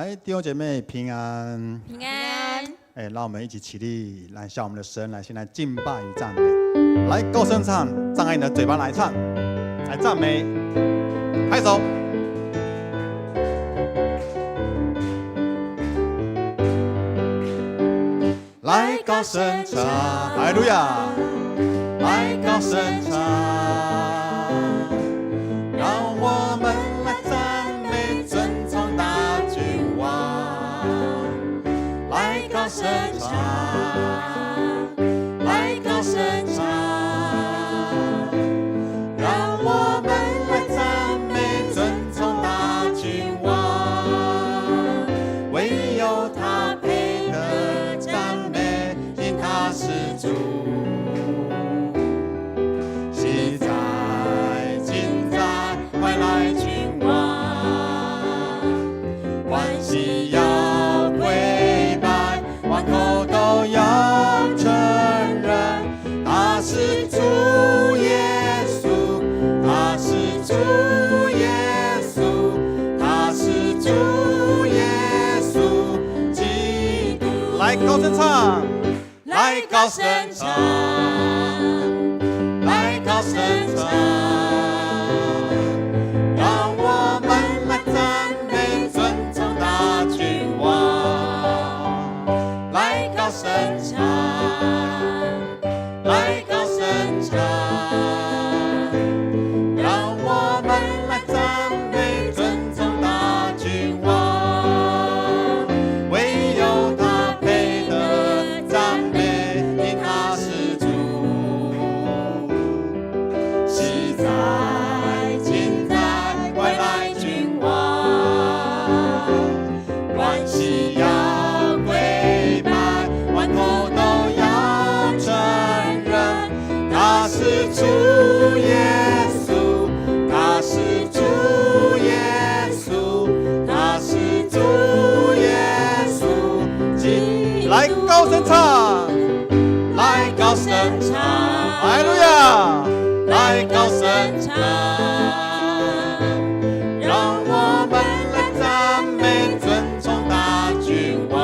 來，弟兄姐妹平安。平安。哎，讓我們一起起立，來向我們的神來，先來敬拜與讚美。來，高聲唱，張開你的嘴巴來唱，來讚美，拍手。來高聲唱，哈利路亞！來高聲唱，讓我們來讚美尊崇大君王。來高聲唱，來高聲唱，讓我們來讚美尊崇大君王。唯有他配得讚美，因他是主。昔在、今在、未來君王，萬膝要跪拜，萬口都要承認，他是主耶穌，他是主耶穌，他是主耶穌基督。來高聲唱，來高聲唱，來高聲唱，讓我們來讚美尊崇大君王。來高聲唱，來高聲唱，讓我們來讚美尊崇大君王。唯有他配得讚美，因他是主。昔在、今在、未來君王，萬膝要跪拜，萬口都要承認，他是主耶穌，他是主耶穌，他是主耶穌基督。來高聲唱，來高聲唱，哈利路亞！來高聲唱，讓我們來讚美尊崇大君王。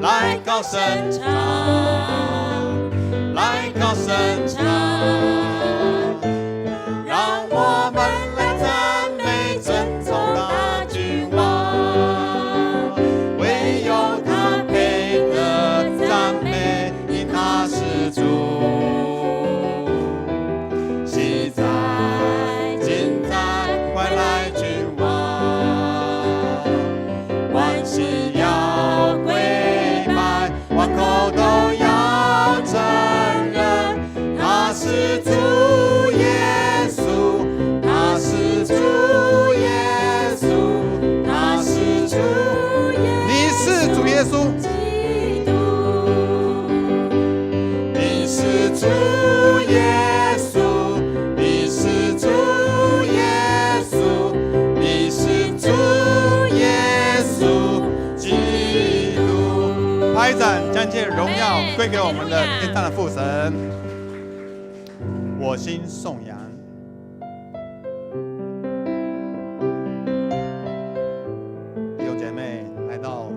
來高聲唱，來高聲唱，讓我們來讚美尊崇大君王。唯有他配得讚美，因他是主。昔在、今在、未來君王，萬膝要跪拜，萬口都要承認，他是主耶穌，他是主耶穌，他是主耶你是主耶穌，基督，你是主耶穌，你是主耶穌，你是主耶穌基督。拍掌，將一切榮耀歸給我們的天上的父神。我心頌揚。弟兄姐妹，來到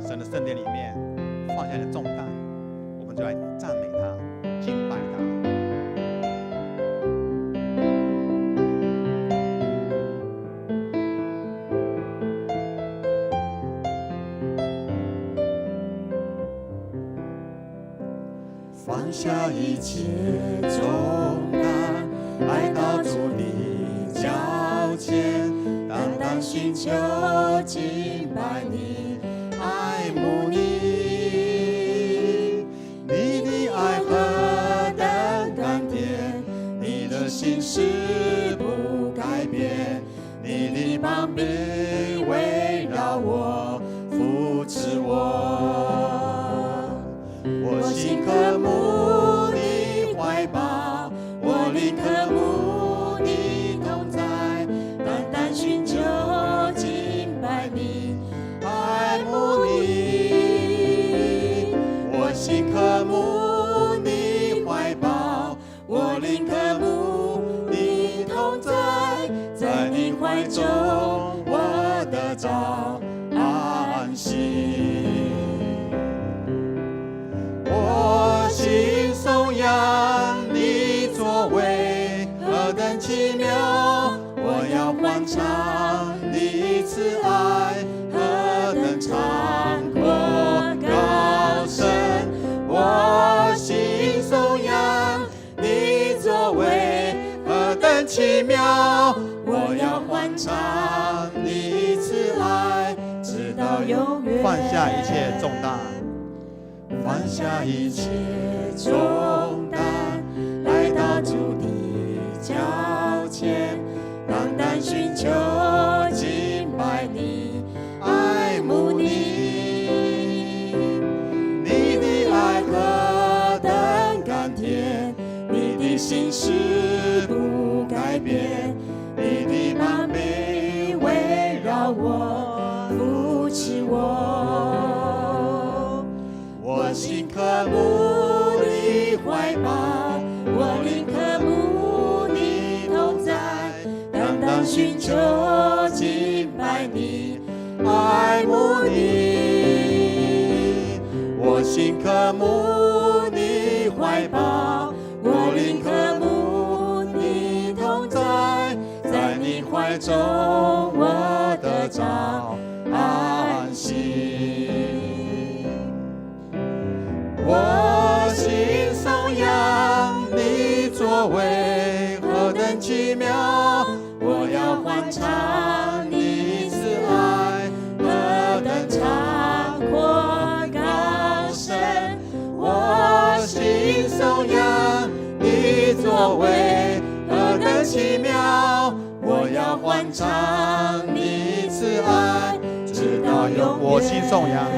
神的聖殿裡面，放下你的重擔，我們就來讚美他，敬拜他。放下一切重擔，來到主的腳前，單單尋求敬拜你，愛慕你，你的愛何等甘甜，你的心事不改變，你的膀臂圍繞我，扶持我。我心渴慕你懷抱，我靈渴慕你同在，單單尋求敬拜你，愛著安息。我心頌揚你作為何等奇妙，我要歡唱你慈愛何等長闊高深。我心頌揚你作為何等奇妙，我要歡唱你慈愛直到永遠。放下一切重擔，放下一切重擔，來到主的腳前，單單尋求敬拜你，愛慕你，你的愛何等甘甜，你的心事不改變，你的膀臂圍繞我，扶持我。我心渴慕你懷抱，我靈渴慕你同在，單單尋求敬拜你，愛慕你。我心渴慕你懷抱，我靈渴慕你同在，在你懷中我得著安息。我心頌揚你作為何等奇妙，我要歡唱你慈愛何等長闊高深。我心頌揚你作為何等奇妙，我要歡唱你慈愛直到永遠。我心頌揚。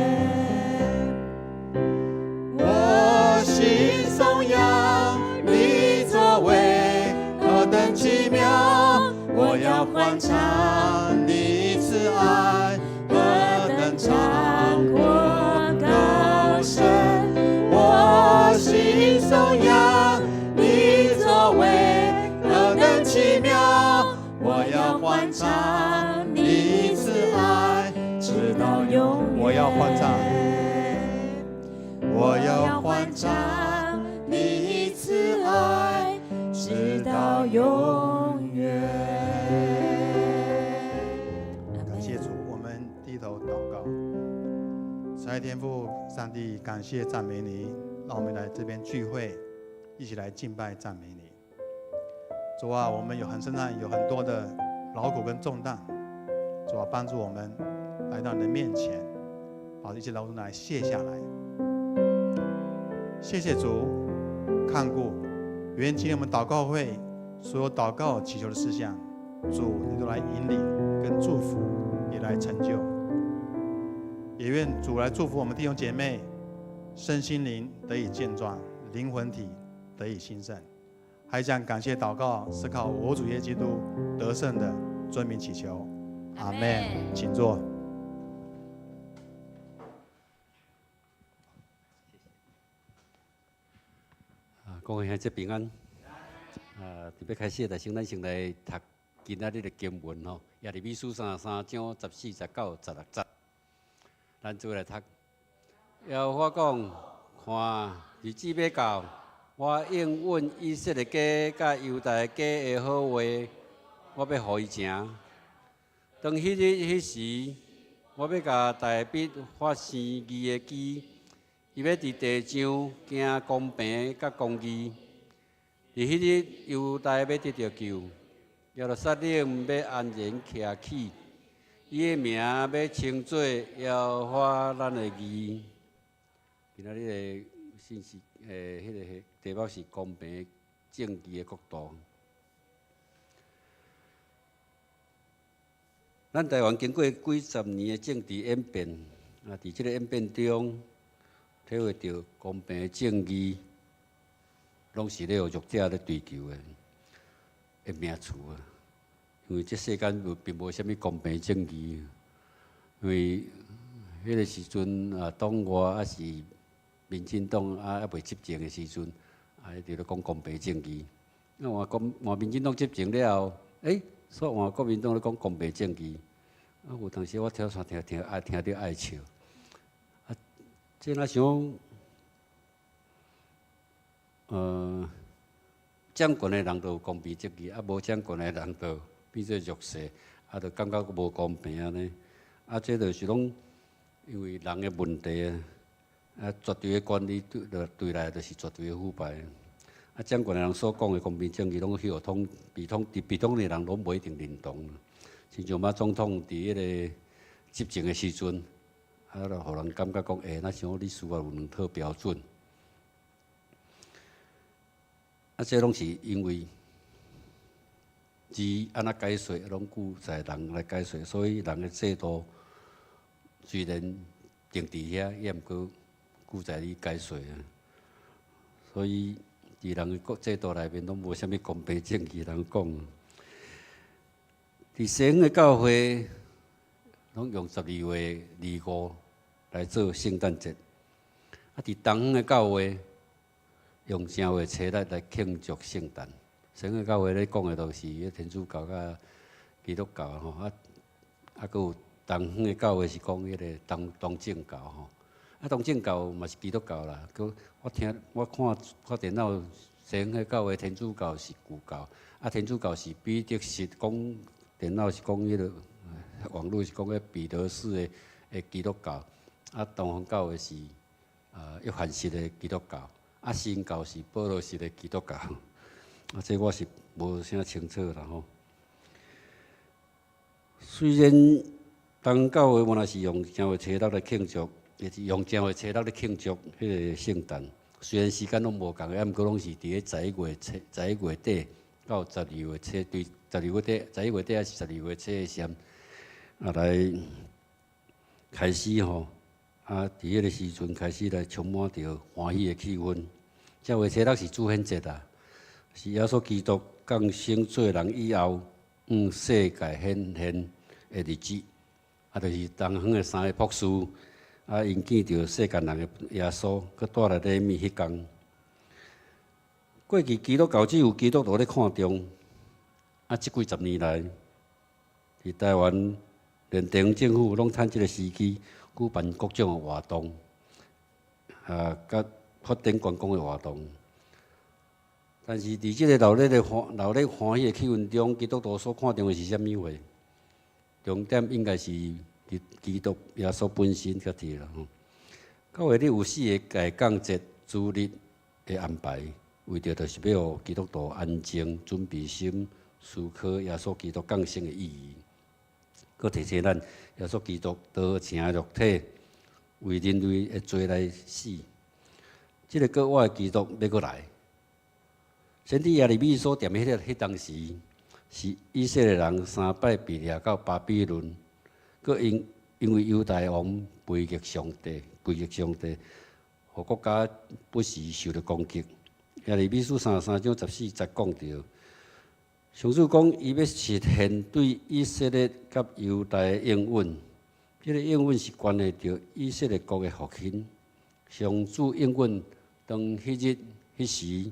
我心頌揚你作為何等奇妙，我要歡唱你慈愛何等長闊高深。我心頌揚你作為何等奇妙，我要歡唱你慈愛直到永遠。我要歡唱，我要歡唱你慈愛直到永遠。感謝主，我們低頭禱告。慈愛天父上帝，感謝讚美你，讓我們來這邊聚會，一起來敬拜讚美你。主啊，我們有很身上有很多的勞苦跟重擔，主啊，幫助我們來到你的面前，把一些勞苦來卸下來。謝謝主看顧，願今天我們禱告會所有禱告祈求的事項，主你都來引領跟祝福，也來成就。也願主來祝福我們弟兄姐妹，身心靈得以健壯，靈魂體得以興盛。還將感謝禱告，是靠我主耶穌基督得勝的尊名祈求，阿門。請坐。啊，各位兄弟平安。啊，佇欲開始，但先咱先來讀今仔日的經文吼，耶利米書33章14、19、16節，咱做來讀。耶和華講：看，日子欲到，我應允以色列家佮猶大家的好話，我欲予伊成。當彼日彼時，我欲共大衛發生義的基，伊欲佇地上行公平佮公義。佇彼日，猶大欲得著救，耶路撒冷欲安然徛起，伊的名欲稱做耶和華咱的義。今仔日的信息，彼个題目是公平正義的國度。咱台灣經過幾十年的政治演變，啊，佇這个演變中，體會著公平正義，攏是咧予弱者咧追求的的名詞啊。因為這世間無並無啥物公平正義，因為彼个時陣啊，黨外抑是民進黨啊，猶未執政的時陣，啊，一直咧講公平正義。啊，換國換民進黨執政了後，欸，煞換國民黨咧講公平正義。啊，有當時我聽煞聽聽愛聽著愛笑。啊，這若想，掌權的人就有公平正義，啊，無掌權的人就變做弱勢，啊，就感覺無公平按呢。啊，這就是攏因為人的問題啊，啊，絕對的權力對對來就是絕對的腐敗。啊，掌權的人所講的公平正義，攏去予統被統治被統治的人攏無一定認同。親像馬總統佇彼個執政的時陣，啊，就予人感覺講，欸，若像你司法有兩套標準。啊，這攏是因為字按怎解說，攏記在人來解說，所以人的制度雖然定佇遐，也毋過記在你解說啊。所以佇人的國制度內面，攏無啥物公平正義通講。佇西方的教會，攏用12月25來做聖誕節；啊，佇東方的教會，用正月初六來慶祝聖誕。西方的教會咧講的都是彼天主教佮基督教吼，啊啊，閣有東方的教會是講彼個東東正教吼。啊，東正教嘛是基督教啦。閣我聽我看看電腦，西方的教會天主教是舊教，啊，天主教是彼得式講。電腦是講彼個網路是講彼彼得式的的基督教，啊，東方教會是約翰式的基督教，啊，新教是保羅式的基督教，啊，這我是無啥清楚啦吼。雖然東教會原來是用正月初六來慶祝，也是用正月初六來慶祝彼個聖誕，雖然時間攏無仝，啊，毋過攏是佇咧十一月初、十一月底到十二月初，對十二月底、十一月底抑是十二月初的時陣，啊來開始吼，啊，佇彼個時陣開始來充滿著歡喜的氣氛。正月初六是主顯節啊，是耶穌基督降生做人以後，向世界顯現的日子。啊，就是東方的三个博士，啊，𪜶見著世間人的耶穌，閣帶來禮物彼工。過去基督教只有基督徒咧看重，啊，這幾十年來，佇台灣連地方政府攏趁這个時機舉辦各種的活動，啊，佮發展觀光的活動。但是佇這个熱鬧的歡熱鬧歡喜的氣氛中，基督徒所看重的是啥物貨？重點應該是佇基督耶穌本身才對啦吼。教會裡有四个大降節主日的安排，為著就是欲予基督徒安靜、準備心，思考耶穌基督降生的意義，閣提醒咱耶穌基督道成肉體，為人類的罪來死。這个國外的基督欲閣來。先知耶利米所踮彼個彼當時，是以色列人三擺被掠到巴比倫，閣因因為猶大王背逆上帝，背逆上帝，予國家不時受著攻擊。耶利米書33章14節講著，上主講伊欲實現對以色列佮猶大的應允，這个應允是關係著以色列國的復興。上主應允，當彼日彼時，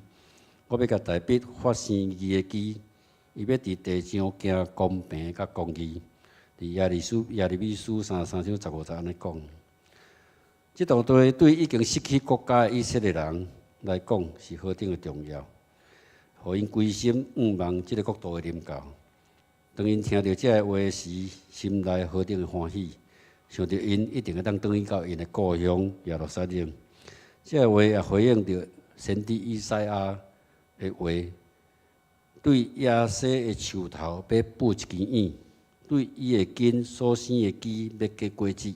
我欲共大衛發生義的枝，伊欲佇地上行公平佮公義。佇耶利書耶利米書33章15節按呢講。這段對對已經失去國家的以色列人來講是何等的重要，予𪜶歸心向望這个國度的臨到。當𪜶聽著這个話時，心內何等的歡喜，想著𪜶一定會當轉去到𪜶的故鄉耶路撒冷。這个話也回應著先知以賽亞的話，對耶西的樹頭欲布一支影，對伊的根所生的枝欲結果子。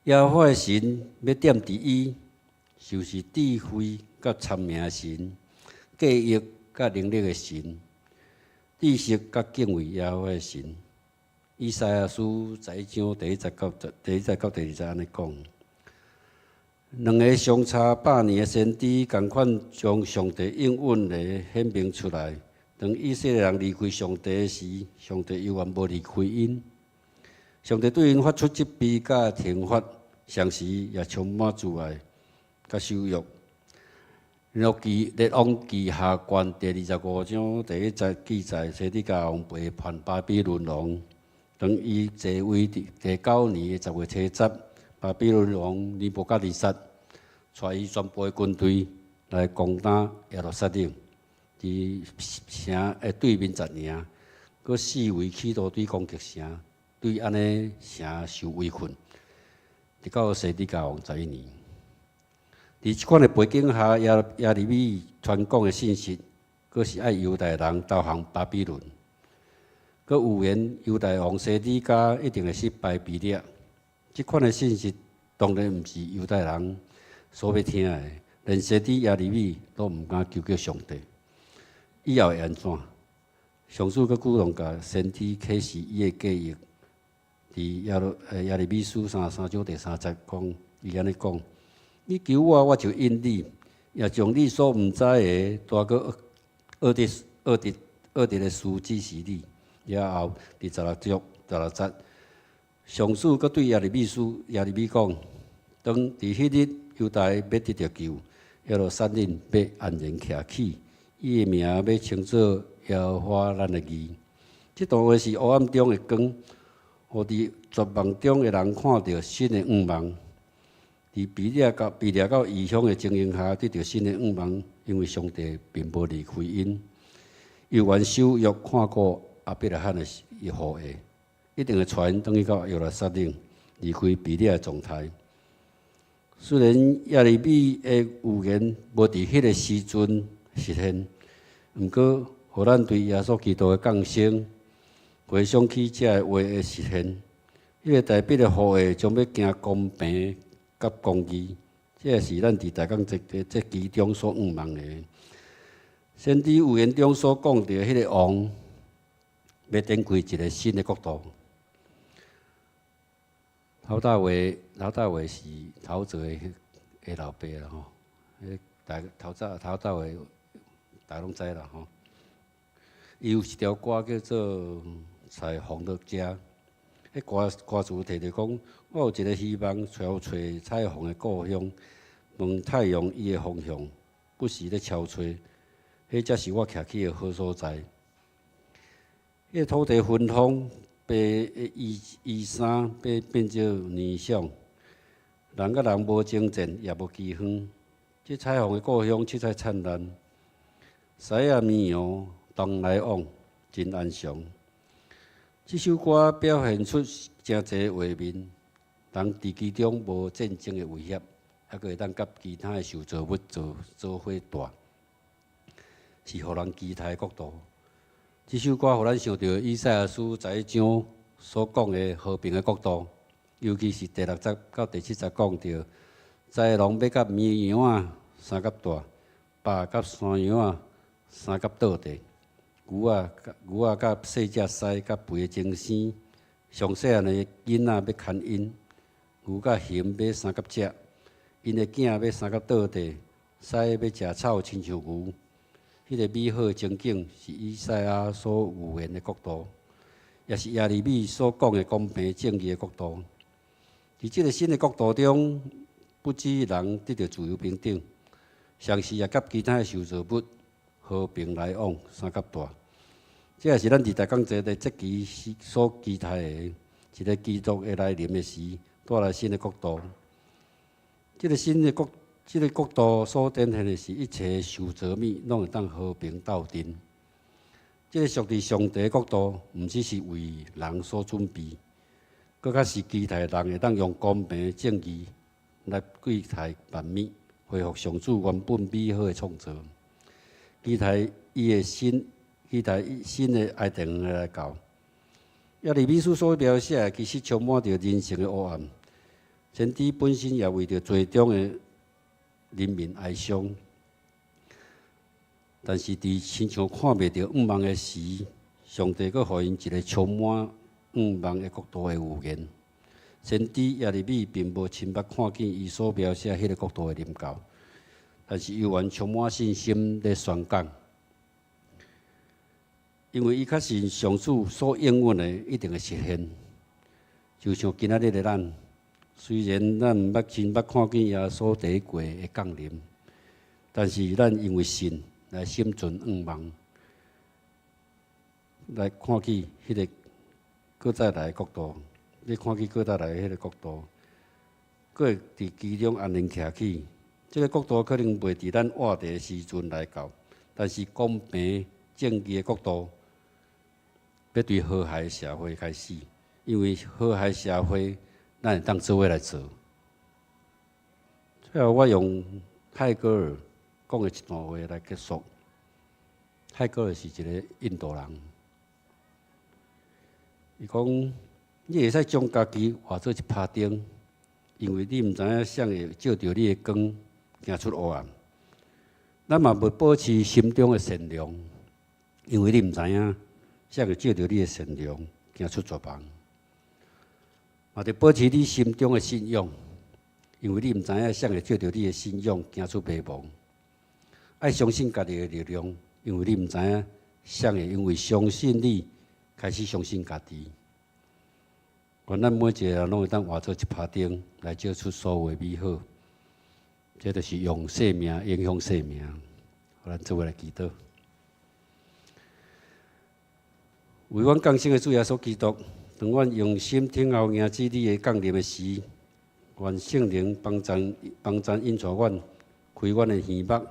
耶和華的神欲踮佇伊，就是智慧佮聰明的神，計劃佮能力的神，知識佮敬畏耶和華的神。以賽亞書11章第一節到第二節按呢講。兩个相差百年的先知，仝款將上帝應允的顯明出來。當以色列人離開上帝時，上帝猶原無離開𪜶。上帝對𪜶發出責備佮懲罰，同時也充滿慈愛佮守約。列王紀下卷第25章第1節記載，西底家王背叛巴比倫王，當伊坐位佇第九年的10月初10，巴比倫王尼布甲尼撒帶伊全部的軍隊來攻打耶路撒冷，佇城的對面紮營，閣四圍起大隊攻擊城，對按呢城受圍困，直到西底家王11年。佇這款的背景下，耶利米傳講的信息，閣是愛猶大人投降巴比倫，閣預言猶大王西底家一定會失敗被掠。這款的信息當然毋是猶大人所欲聽的，連先知耶利米都毋敢求叫上帝。以後會按怎？上主閣主動共先知啟示伊的計劃，佇耶利米書33章第3節講，伊按呢講：你求我，我就應你；也將你所毋知的大閣惡得惡得惡得的事指示你。了後，佇16章16節，上主閣對耶利米講：當佇彼日，猶大欲得著救，耶路撒冷欲安然徛起，伊的名欲稱做耶和華咱的義。這段話是黑暗中的光，予佇絕望中的人看著新的向望。佇被掠到異鄉的情形下，得著新的向望，因為上帝並無離開𪜶，猶原守約看顧亞伯拉罕的後裔，一定會帶𪜶轉去到耶路撒冷，離開被掠的狀態。雖然耶利米的預言無佇彼个時陣實現，毋過，予咱對耶穌基督的降生回想起這个話的實現，彼个大衛的後裔將欲行公平佮公義，這是咱佇大綱這其中所向望的。先知預言中所講著彼个王，欲展開一个新的國度。頭大衛是頭祖的老爸啦吼，彼大頭早頭大衛大家攏知啦吼。伊有一條歌叫做《彩虹的家》，彼歌歌詞提著講：我有一个希望，朝揣彩虹的故鄉，問太陽伊的方向，不時咧敲揣，彼才是我徛起的好所在。彼个土地芬芳，白的衣衫欲變做霓裳，人佮人無爭戰，也無饑荒。這彩虹的故鄉，七彩燦爛，獅仔綿羊同來往，真安詳。這首歌表現出誠濟畫面，人佇其中無戰爭的威脅，猶閣會當佮其他的受造物做伙蹛，是予人期待的國度。這首歌予咱想著以賽亞書11章所講的和平的國度，尤其是第六節到第七節講著，豺狼欲佮綿羊仔相佮蹛，豹佮山羊仔相佮倒地，牛仔佮細隻獅佮肥的精生，上細漢的囡仔欲牽𪜶，牛佮熊欲相佮食，𪜶的囝欲相佮倒地，獅欲食草親像牛。彼个美好的情景是以賽亞所預言的國度，也是耶利米所講的公平正義的國度。佇這个新的國度中，不止人得著自由平等，同時也佮其他的受造物和平來往，相佮蹛。這也是咱佇大綱節的節期所期待的，一个基督會來臨的時，帶來新的國度。這个國度所展現的是一切受造物攏會當和平鬥陣。這个屬佇上帝的國度，毋只是為人所準備，閣較是期待人會當用公平正義來對待萬物，恢復上主原本美好的創造。期待新的伊甸園來到。耶利米書所描寫的，其實充滿著人性的黑暗。先知本身也為著罪中的人民哀傷，但是佇親像看袂著向望的時，上帝閣予𪜶一個充滿向望的國度的預言。先知耶利米並無親目看見伊所描寫彼个國度的臨到，但是猶原充滿信心咧宣講，因為伊確信上主所應允的一定會實現。就像今仔日的咱，雖然咱毋捌親目看見耶穌第一過的降臨，但是咱因為信來心存向望，來看見彼个閣再來的國度，你看見閣再來的彼個國度，閣會佇其中安然徛起。這个國度可能袂佇咱活佇的時陣來到，但是公平正義的國度，欲對和諧社會開始，因為和諧社會，咱會當做伙來做。最後，我用泰戈爾講的一段話來結束。泰戈爾是一个印度人，伊講：你會使將家己活做一拍燈，因為你毋知影啥會照著你的光，行出黑暗。咱嘛欲保持心中的善良，因為你毋知影啥會照著你的善良，行出絕望。嘛著保持你心中的信仰，因為你毋知影啥會照著你的信仰，行出迷茫。愛相信家己的力量，因為你毋知影啥會因為相信你，開始相信家己。願咱每一个人攏會當活做一拍燈，來照出所有的美好。這就是用生命影響生命。咱做伙來祈禱。為阮降生的主耶穌基督，當阮用心等候迎接你的降臨的時，願聖靈幫贊幫贊引帶阮，開阮的耳目，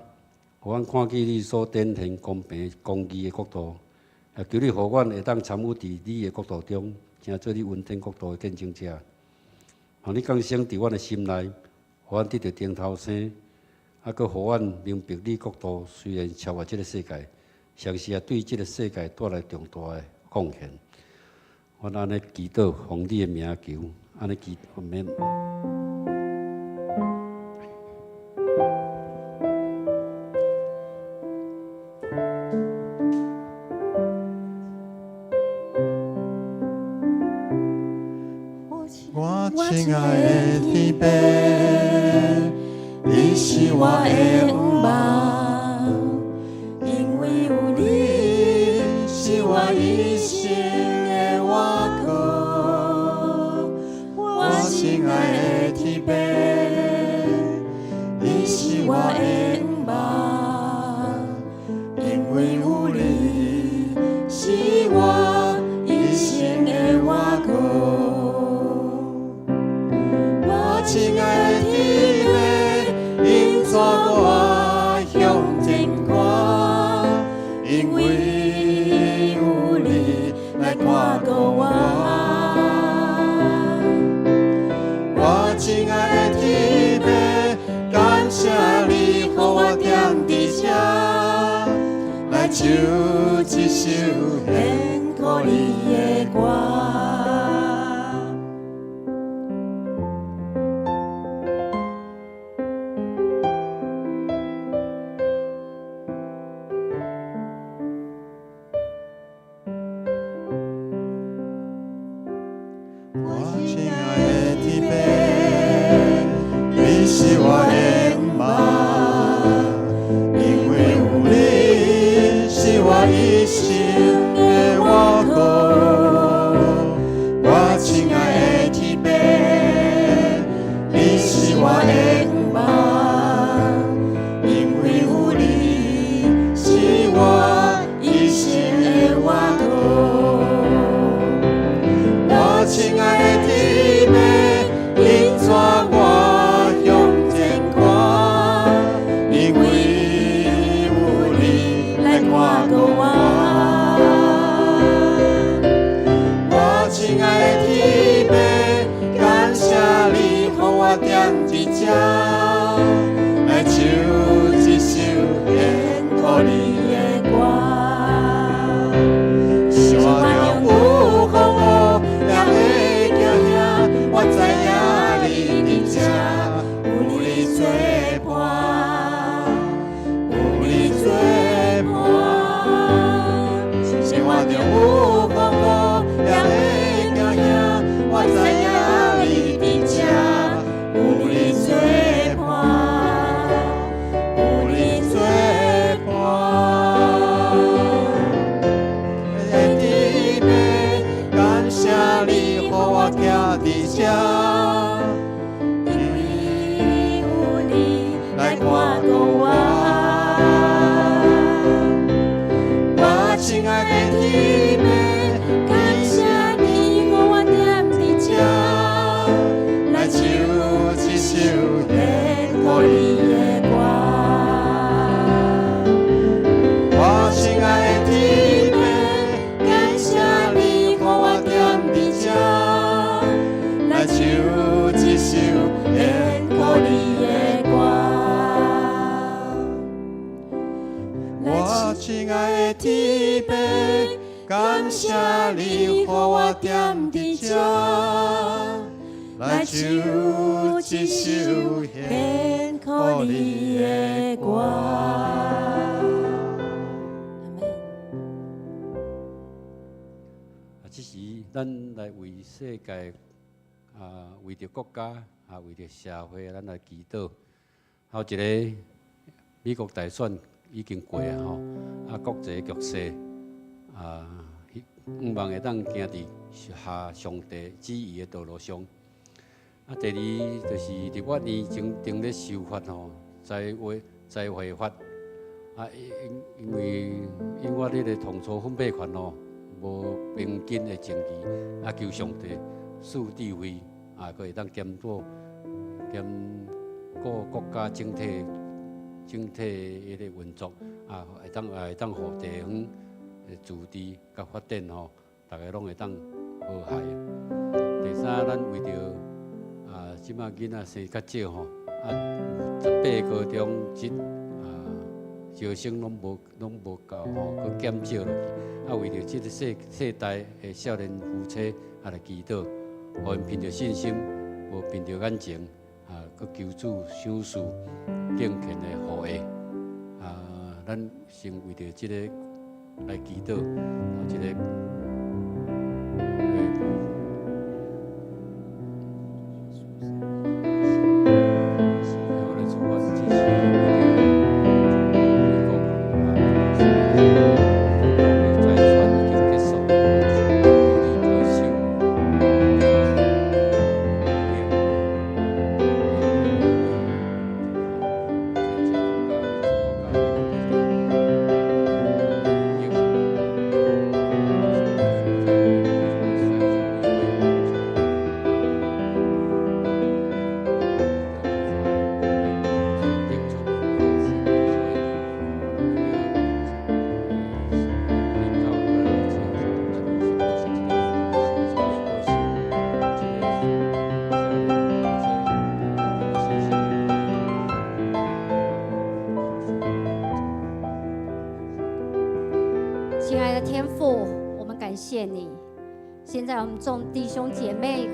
予阮看見你所展現公平公義的國度。也求你予阮會當參與佇你的國度中，成做你雲天國度的見證者。予你降生佇阮的心內，予阮得著頂頭生，啊，閣予阮明白你國度雖然超越這个世界，同時也對這个世界帶來重大的貢獻。阮按呢祈禱，奉你的名求，按呢祈禱，阿們。我親愛的天父，你是我的向望，因為有你是我一生的倚靠。我親愛的天父，你是我的向望，因為有你是我一生的倚靠。我親愛的天父，引帶我向前看，因為有你來看顧我。我親愛的天父，感謝你予我踮佇這，來唱這首獻予你的歌。我親愛的天父，你是我的向望，因為有你是我一生的倚靠。我親愛的天父，你是我的向望，因為有你是我一生的倚靠。我親愛的天父，引帶我向前看，因為有你來看顧我。我親愛的天父，感謝你予我踮佇這，來唱這首獻予你的歌。生活中有風雨，也會驚嚇，我知影你佇這，有你做伴，有你做伴。生活中有風雨，也會驚嚇，我知影你佇這，有你做伴，有你做伴。來唱一首獻予你的歌。我親愛的天父，感謝你予我踮佇這，來唱一首獻予你的歌。我親愛的天父，感謝你予我踮佇這，來唱一首獻予你的歌。阿門。啊，這時咱來為世界啊，為著國家啊，為著社會，咱來祈禱。還有一个美國大選已經過啊吼，啊，國際局勢啊，向望會當行佇合上帝旨意的道路上。啊，第二就是立法院正正咧修法吼，災禍法。啊，因為引發彼个統籌分配權吼，無平均的爭議，啊，求上帝賜智慧，啊，閣會當兼顧國家整體彼个運作，啊，會當予地方的自治佮發展吼，逐个攏會當和諧。第三，咱為著啊，這擺囡仔生較少吼，啊，有18高中職啊，招生攏無夠吼，閣減少落去。啊，為著這个世代的少年夫妻啊來祈禱，予𪜶憑著信心，無憑著眼前，啊，閣求主賞賜敬虔的後裔。啊，咱先為著這个來祈禱，啊，這个。親愛的天父，我們感謝你。現在我們眾弟兄姐妹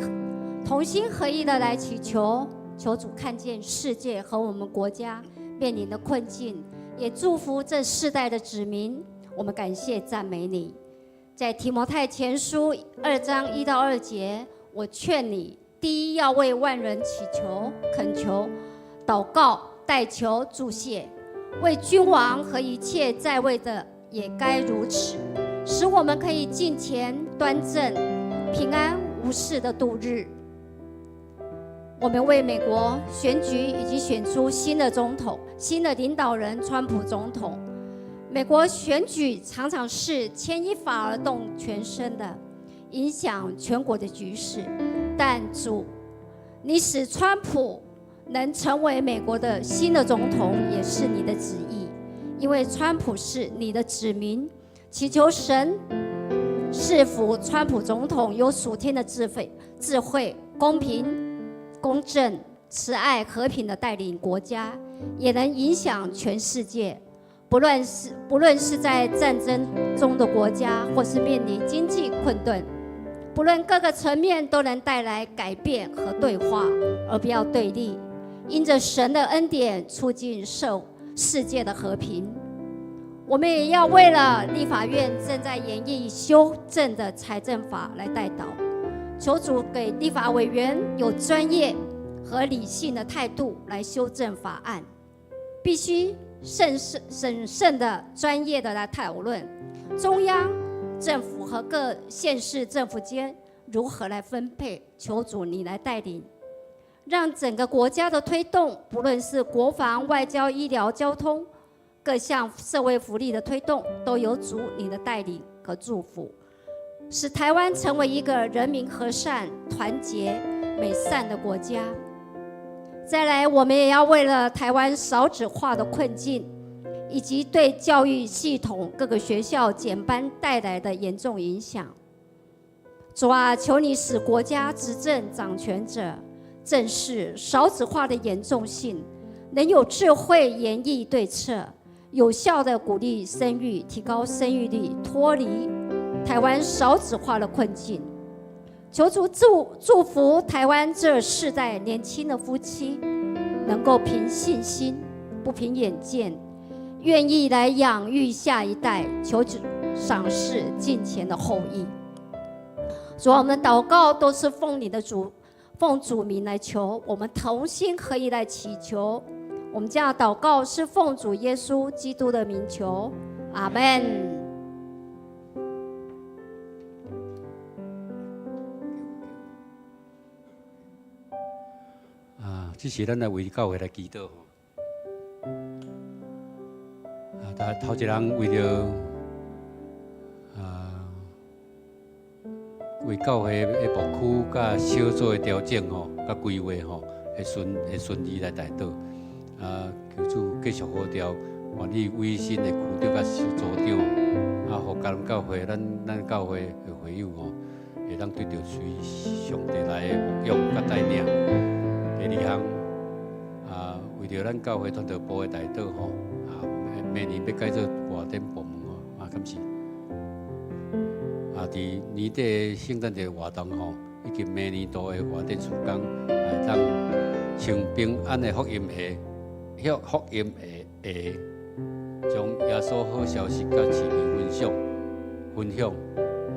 同心合意的來祈求，求主看見世界和我們國家面臨的困境，也祝福這世代的子民。我們感謝讚美你。在提摩太前書2章1到2節，我勸你，第一要為萬人祈求、懇求、禱告、代求、祝謝，為君王和一切在位的也該如此，使我們可以敬虔端正、平安無事的度日。我們為美國選舉以及選出新的總統、新的領導人川普總統。美國選舉常常是牽一髮而動全身的，影響全國的局勢。但主，你使川普能成為美國的新的總統，也是你的旨意，因為川普是你的子民。祈求神賜福川普總統有屬天的智慧、公平、公正、慈愛、和平的帶領國家，也能影響全世界。不論是在戰爭中的國家，或是面臨經濟困頓，不論各個層面都能帶來改變和對話，而不要對立。因着神的恩典，促進世界的和平。我們也要為了立法院正在研議修正的財政法來代禱，求主給立法委員有專業和理性的態度來修正法案，必須審慎的、專業的來討論中央政府和各縣市政府間如何來分配，求主你來帶領，讓整個國家的推動，不論是國防、外交、醫療、交通，各項社會福利的推動，都有主你的帶領和祝福，使台灣成為一個人民和善、團結、美善的国家。再来，我们也要为了台湾少子化的困境，以及对教育系统各个学校减班带来的严重影响，主啊，求你使国家执政掌权者正视少子化的严重性，能有智慧研议对策，有效的鼓励生育，提高生育率，脱离台湾少子化的困境。求主祝福台湾这世代年轻的夫妻，能够凭信心，不凭眼见，愿意来养育下一代。求主赏赐敬虔的后裔。主啊，我们的祷告都是奉你的主，奉主名来求，我们同心合意来祈求。我们这样祷告是奉主耶稣基督的名求，阿门。啊，這是咱來為教會來祈禱吼。啊，但頭一人為著為教會的牧區佮小組的調整吼，佮規劃吼，會順利來代禱。啊，求主繼續呼召，願意委身的區長佮小組長，啊，予迦南教會，咱教會的會友吼，會當得著隨上帝來的牧養佮帶領。第二項，啊，為著咱教會傳道部的代禱吼，啊，明年欲改做外展部門吼，啊，敢是。啊，佇年底的聖誕節活動吼，以及明年度的外展事工，會當穿平安的福音下，福音下下，將耶穌好消息佮市民分享，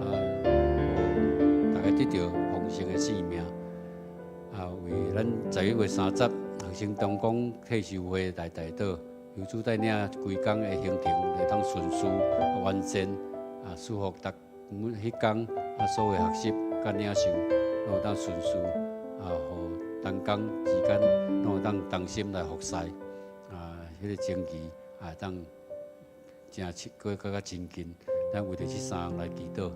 啊，予大家得著豐盛的生命。啊，為咱11月30學生同工退修會來代禱，求主帶領規工的行程會當順遂完善，啊，祝福逐彼工啊，所有學習佮領受攏會當順遂，啊，予同工之間攏會當同心來服侍，啊，彼個情誼啊，會當誠親，閣閣較親近。咱為著這三項來祈禱。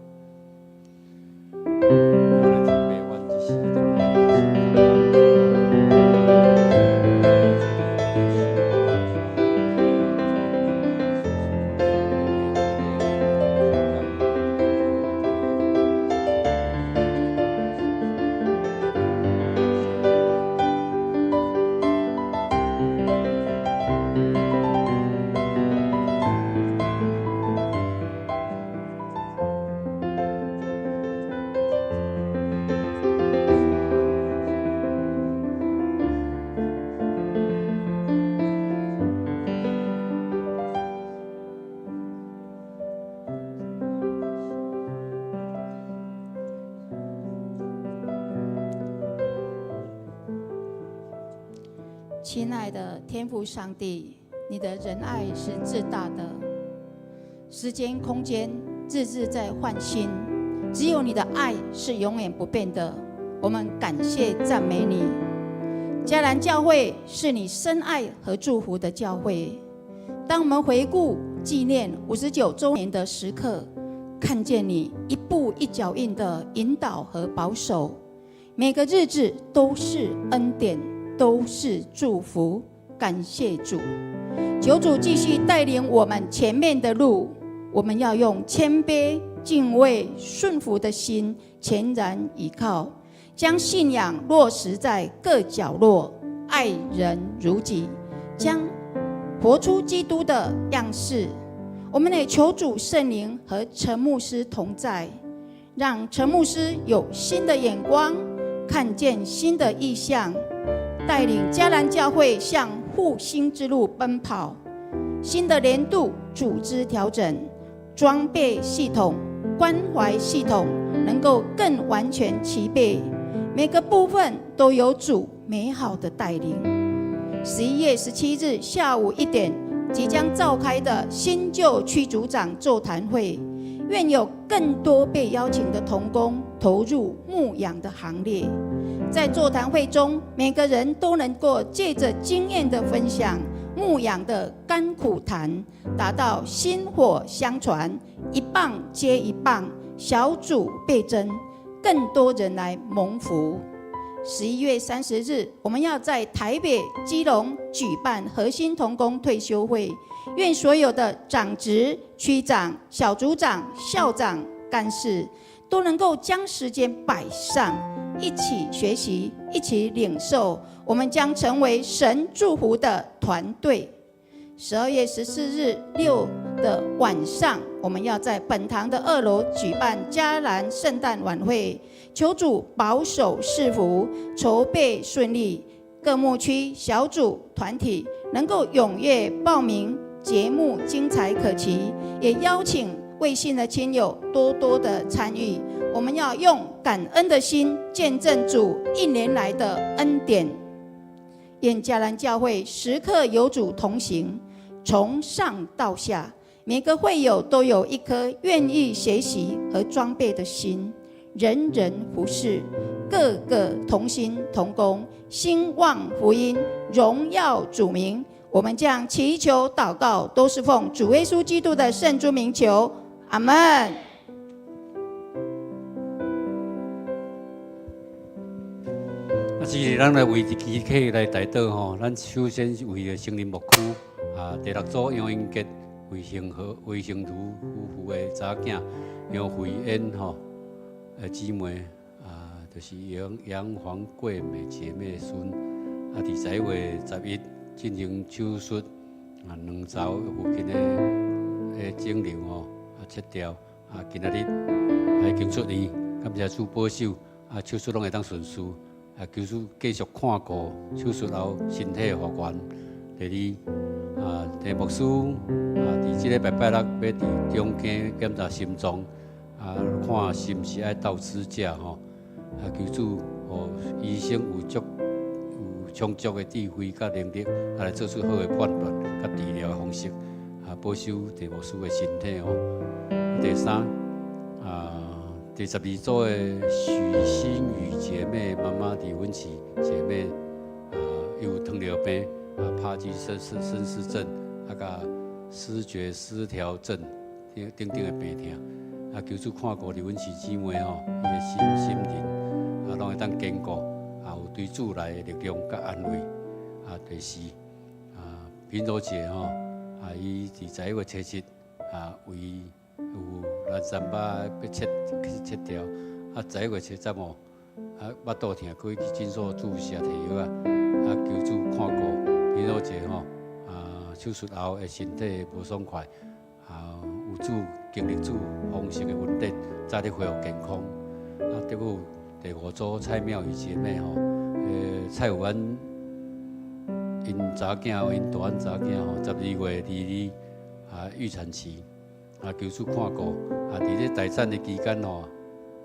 親愛的天父上帝，你的仁愛是至大的，時間空間日日在換新，只有你的愛是永遠不變的。我們感謝讚美你。迦南教會是你深愛和祝福的教會。當我們回顧紀念59週年的時刻，看見你一步一腳印的引導和保守，每個日子都是恩典，都是祝福，感謝主，求主繼續帶領我們前面的路。我們要用謙卑、敬畏、順服的心，全然倚靠，將信仰落實在各角落，愛人如己，將活出基督的樣式。我們也求主聖靈和陳牧師同在，讓陳牧師有新的眼光，看見新的異象。帶領迦南教會向復興之路奔跑。新的年度組織調整、裝備系統、關懷系統能夠更完全齊備，每個部分都有主美好的帶領。11月17日下午1點，即將召開的新舊區組長座談會，願有更多被邀請的同工投入牧養的行列。在座談會中，每個人都能夠借著經驗的分享、牧養的甘苦談，達到薪火相傳，一棒接一棒，小組倍增，更多人來蒙福。11月30日，我們要在台北、基隆舉辦核心同工退修會，願所有的長執、區長、小組長、校長、幹事都能夠將時間擺上，一起學習，一起領受，我們將成為神祝福的團隊。12月14日六的晚上，我們要在本堂的二樓舉辦嘉蘭聖誕晚會，求主保守賜福，籌備順利，各牧區小組團體能夠踴躍報名，節目精彩可期，也邀請未信的親友多多的參與。我們要用感恩的心見證主一年來的恩典。願嘉蘭教會時刻有主同行，從上到下，每個會友都有一顆願意學習和裝備的心，人人服侍，個個同心同工，興旺福音，榮耀主名。我們將祈求禱告，都是奉主耶穌基督的聖尊名求，阿門。啊，是咱來為著肢體來代禱吼，咱首先是為著聖靈牧區啊，第六組楊英傑、魏成和、魏成如夫婦的查某囝楊慧燕吼，姊妹啊，就是楊楊黃桂美姐妹孫啊，佇11月11進行手術啊，卵巢附近的腫瘤吼啊切掉啊，今仔日已經出院，感謝主保守啊，手術攏會當順遂。啊，求主繼續看顧手術後身體的復原。第二，啊，鄭牧師啊，佇這禮拜拜六欲佇中間檢查心臟，啊，看是毋是愛鬥支架吼。啊，求主予醫生有足有充足的智慧佮能力，啊，來做出好的判斷佮治療的方式，啊，保守鄭牧師的身體吼。第三，啊。第12組的許新宇姐妹媽媽李文琪姐妹，啊，有糖尿病，啊，帕金森氏症，啊，佮思覺失調症等等等的病痛，啊，求主看顧李文琪姊妹吼，伊的心心靈，啊，攏會當堅固，啊，有對主來的力量佮安慰。啊，第四，啊，平柔姐吼，啊，伊佇11月7日，啊，為有藍山肉欲切去切掉，啊，11月7十五，啊，腹肚疼，閣去診所注射提藥啊，啊，求主看顧平柔姐吼，啊，手術後的身體無爽快，啊，有主經歷主豐盛的恩典，早日恢復健康。啊，閣有第五組蔡妙儀姐妹吼，蔡有安𪜶查囝，𪜶大漢查囝吼，12月22啊預產期。啊，求主看顧，啊，佇咧待產的期間吼，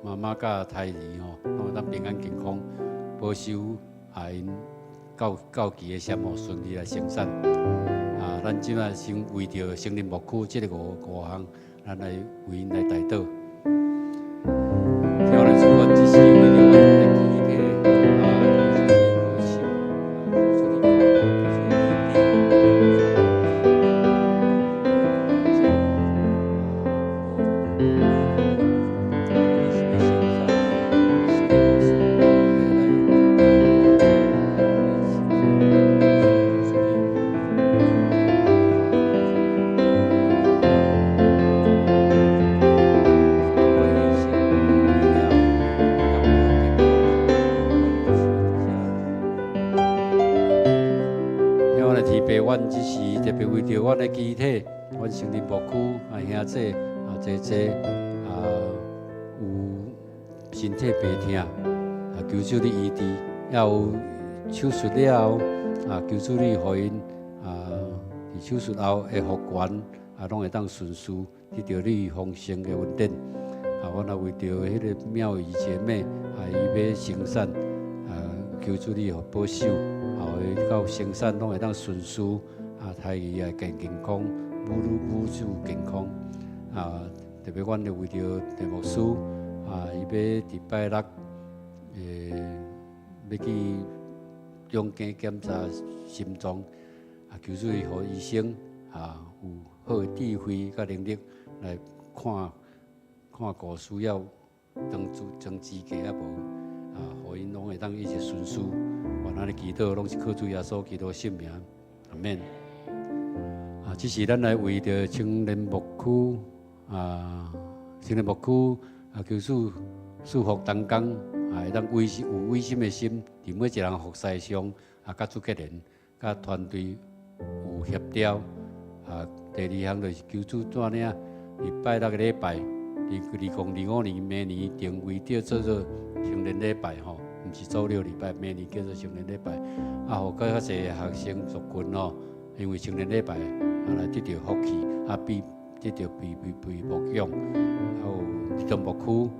媽媽佮胎兒吼，攏會當平安健康，保守啊，𪜶到到期的時吼順利來生產。啊，咱這擺先為著聖靈牧區這个五項，咱來為𪜶來代禱。聽我來主，阮這時為著阮的肢體，啊，求主你保守，啊，求主你看顧，求主阮這時特別為著阮的肢體，阮聖靈牧區啊兄姊啊姐姐啊有身體病痛啊，求主你醫治，也有手術了後啊，求主你予𪜶啊佇手術後的復原啊，攏會當順遂，得著你豐盛的恩典。啊，阮也為著彼个妙儀姐妹啊，伊欲生產啊，求主你予保守。予伊到生產攏會當順遂，啊，胎兒也健健康，母乳母子健康。啊，特別阮會為著鄭牧師，啊，伊欲佇拜六，欲去中間檢查心臟，啊，求主伊予醫生啊有好的智慧佮能力來看看顧需要裝支架抑無，啊，啊，予𪜶攏會當一直順遂。願咱的祈禱攏是靠主耶穌基督聖名，阿門。啊，這是咱來為著青年牧區啊，青年牧區啊，求主賜福同工啊，會當為有為心的心，佇每一人服侍上啊，佮主結連，佮團隊有協調。啊，第二項就是求主帶領，佇拜六个禮拜，佇2025年明年定位叫做做成人禮拜吼，毋是周六禮拜，明年叫做成人禮拜。啊，予閣較濟學生族群吼，因為成人禮拜啊來得著福氣，啊比得著被牧養，啊有兒童牧區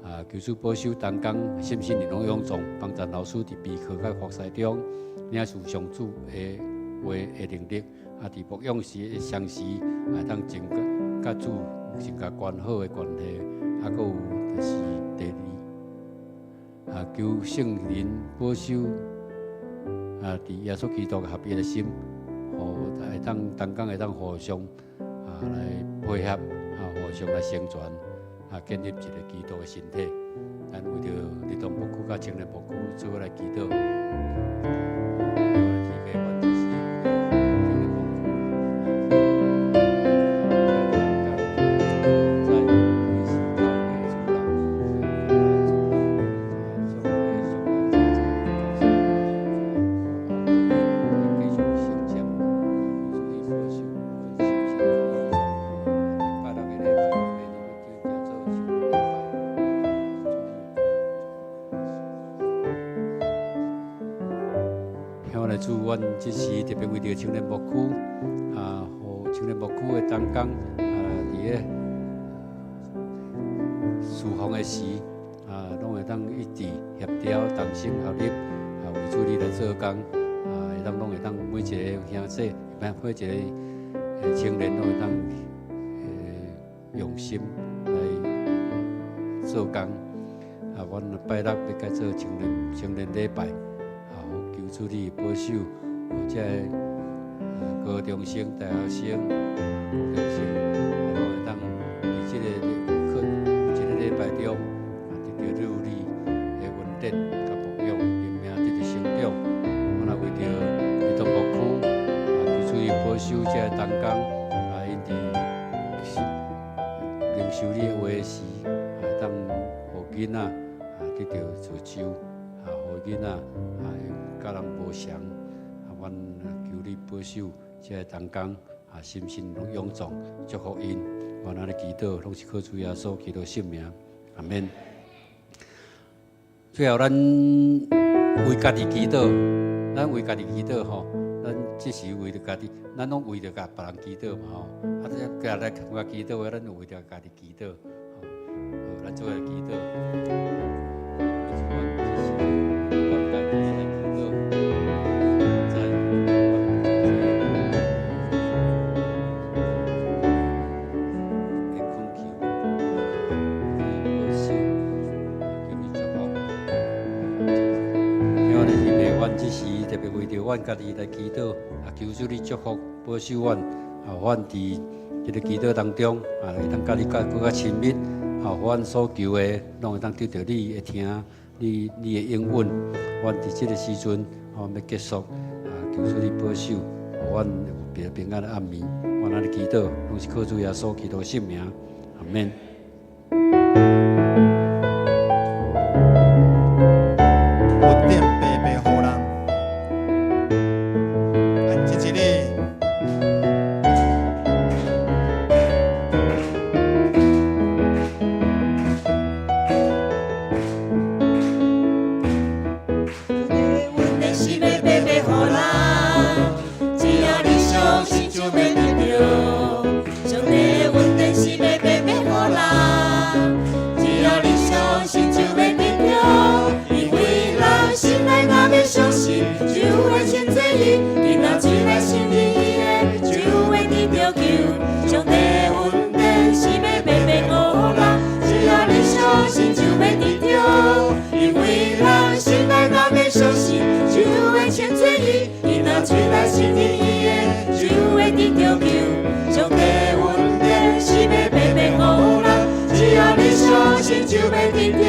啊，求主保守同工，心身靈攏勇壯，幫助老師佇備課佮服侍中，領受上主的話的能力。啊，佇牧養時相時，會當增加佮主有增加關好的關係。啊，閣有就是第二，啊，求聖靈保守，啊，佇耶穌基督合一的心，予會當同工會當互相啊來配合，啊，互相來成全，啊，建立一個基督的身體。咱為著兒童牧區佮青年牧區做伙來祈禱。主，阮這時特別為著青年牧區啊，予青年牧區的同工啊，佇咧事奉的時啊，攏會當一致協調、同心合力啊，為主你來做工啊，會當攏會當每一個兄弟，每一個青年攏會當用心來做工啊。阮拜六欲改做青年禮拜。求主你保守，予這個高中生、大學生、國中生，攏會當佇這個課、這個禮拜中，啊，得著你的恩典佮牧養，靈命得著成長。我若為著兒童牧區，啊，求主你保守這個同工，啊，𪜶佇靈修你的話時，會當予囡仔啊得著造就，啊，予囡仔啊佮人無相，啊，阮求你保守這个同工啊，心身攏勇壯，祝福𪜶。阮按呢祈禱，攏是靠主耶穌基督聖名，阿門。最後，咱為家己祈禱，咱為家己祈禱吼，咱這是為著家己，咱攏為著共別人祈禱嘛吼。啊，這今來參加祈禱的，咱就為著家己祈禱，吼。好，咱做伙來祈禱。阮家己來祈禱，在的懇求，保守，求你祝福。兄弟姊妹，阮這時特別為著阮家己來祈禱，啊，求主你祝福保守阮，啊，阮佇這個祈禱當中，啊，會當佮你較閣較親密，啊，阮所求的，攏會當得著你的聽，你的應允。阮佇這個時陣，我欲結束，啊，求主你保守，予阮有平平安的暗暝。阮按呢祈禱，攏是靠主耶穌基督聖名，阿門。恩典白白予人，按這一个。恩典是欲白白予人，只要你相信就欲得著。上帝的恩典是欲白白予人，只要你相信就欲得著。因為人心內若欲相信，就會稱謝伊；你若嘴內承認伊的，就會得著救。上帝的恩典是欲白白予人，只要你相信就欲得著。因為人心內若欲相信，就會稱謝伊；你若嘴內承認伊的，就會得著救。上帝的恩典是欲白白予人，只要你相信就欲得著。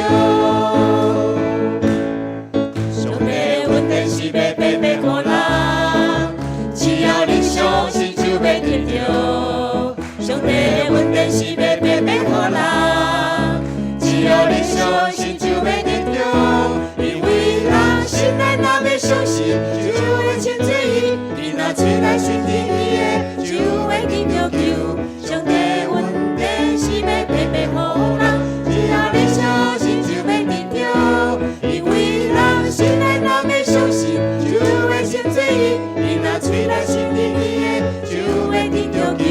若喙來承認伊的，就會得著救。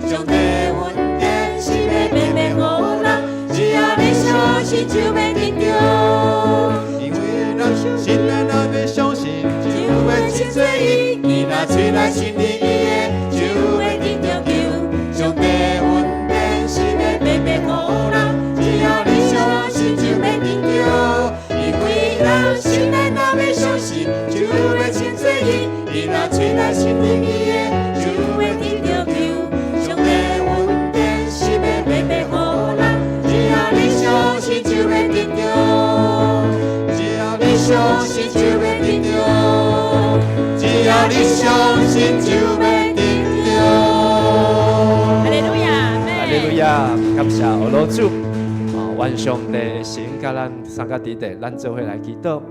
上帝恩典是欲白白予人，只要你相信就欲得著。因為人信咱若欲相信，就會認做伊。伊若喙來承認伊的，就會得著救。上帝恩典是欲白白予人，只要你相信就欲得著。因為人信咱若欲相信，就會認做伊。伊若喙來承認伊的，就會得著救。上帝恩典是欲白白予人，只要你相信就會得著。只要你相信就會得著。只要你相信就會得著。哈利路亞，哈利路亞，感謝阿羅主，啊，願上帝的神佮咱三個弟弟，咱做伙來祈禱。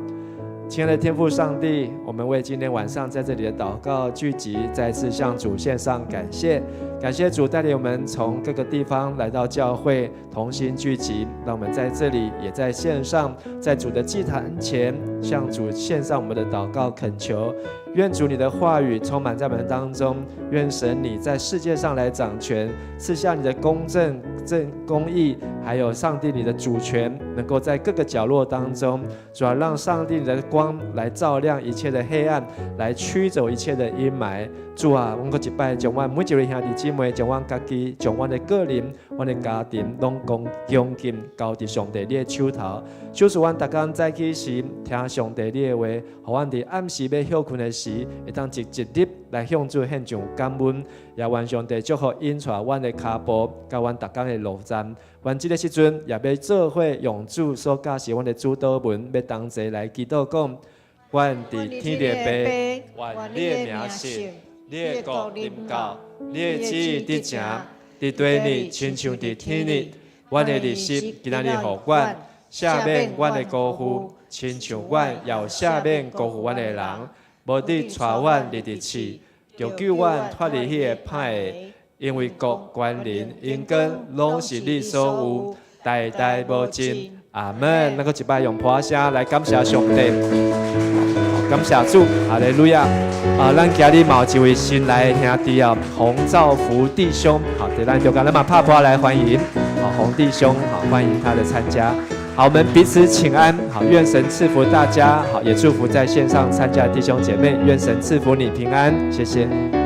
親愛的天父上帝，我們為今天晚上在這裡的禱告聚集，再次向主獻上感謝。感謝主帶領我們從各個地方來到教會，同心聚集，讓我們在這裡，也在線上，在主的祭壇前向主獻上我們的禱告懇求。願主你的話語充滿在我們當中，願神你在世界上來掌權，賜下你的公正、正公義，還有上帝你的主權，能夠在各個角落當中，主要讓上帝你的光來照亮一切的黑暗，來驅走一切的陰霾。主啊，阮閣一擺將阮每一位兄弟姊妹，將阮家己，將阮的個人、阮的家庭，攏恭恭敬交佇上帝你的手頭。求主阮逐工早起時聽上帝你的話，予阮佇暗時欲歇睏的時，會當一一日來向主獻上感恩。也願上帝祝福引帶阮的跤步，佮阮逐工的路站。願這個時陣也欲做伙用主所教示阮的主禱文，欲同齊來祈禱講：阮佇天的父，願你的名聖，你的國臨到，你的旨意得成，佇地呢，親像佇天呢。阮的日食今仔日予阮，赦免阮的辜負，親像阮也有赦免辜負阮的人。無得帶阮入佇試，著救阮脫離彼个歹的，因為國權能榮光攏是你所有，代代無盡。阿門。咱閣一擺用破聲來感謝上帝，感謝主，哈利路亞。啊，咱今日嘛有一位新來的兄弟啊，洪兆福弟兄，好，佇咱中間，咱嘛拍破來歡迎，好，洪弟兄，好，歡迎他的參加。好，我們彼此請安，好，願神賜福大家，好，也祝福在線上參加的弟兄姐妹，願神賜福你平安，謝謝。